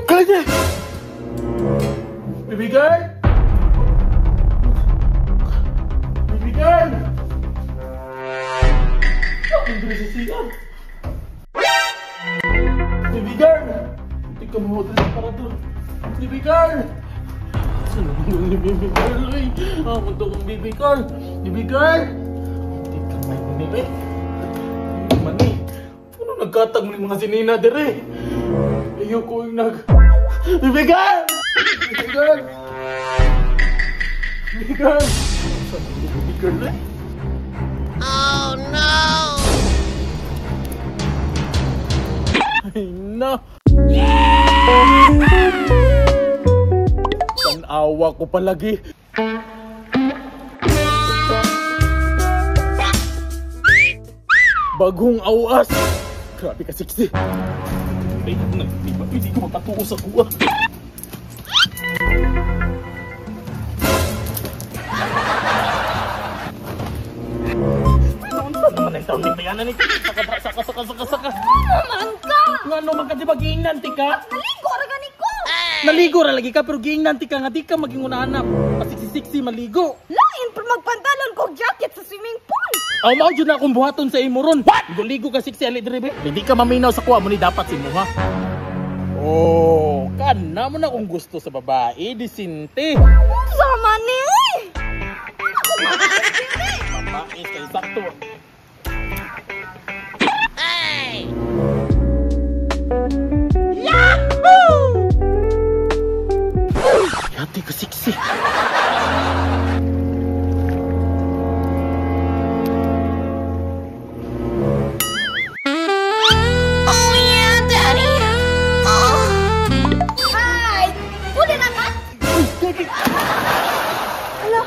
Kaya! Baby girl! Baby girl! Ang diri sa siya. Baby girl! Hindi ka mo sa parador. Baby girl! Saan naman yung baby girl? Uy? Ah, munto kong baby girl! Baby girl! Hindi ka may mani eh. Mani. Ano nagkatag mo yung mga sinina dire? Ayoko yung nag... Baby girl! Baby girl! Baby girl! Saan yung baby girl eh? Oh no! Ay na! Tanawa ko palagi. Bagong awas! Grabe ka sexy! Ay, hindi ko magpatuo sa kuha. Naman ang taon ni Bayanan ni saka saka saka saka saka. Man ka! Ngano man ka di ba giingnan ti ka? Naligo ra gani ko. Naligo ra lagi ka pero giingnan ti ka nga di ka maging una-hanap. Pasiksi-siksi maligo. Lain pero magpantalon kog jacket sa swimming pool. Aw mao jud na akong buhaton sa imo ron. Ligo ka siksi ali diri be. Hindi ka maminaw sa kuha mo ni dapat si mo ha. Oh, kana mo na kung gusto sa babae, disinte. Sama ni. Babae kay sakto. Yahoo! Yati ka siksi. Oh yeah, Daddy. Oh. Ay, puli na ka? Ala.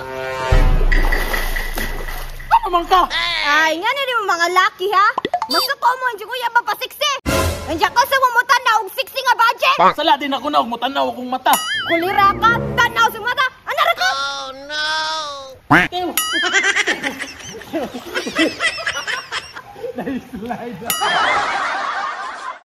Ano man ka? Ay, nga na mo mga laki ha? Masuko mo ang kuya papasiksi. Andiyan ka sa mutanaw og siksi nga budget. Sala din ako na og mutanaw akong mata. Kulira ka, tanaw sa mata. Ano ra ka? Oh no. Nice slide.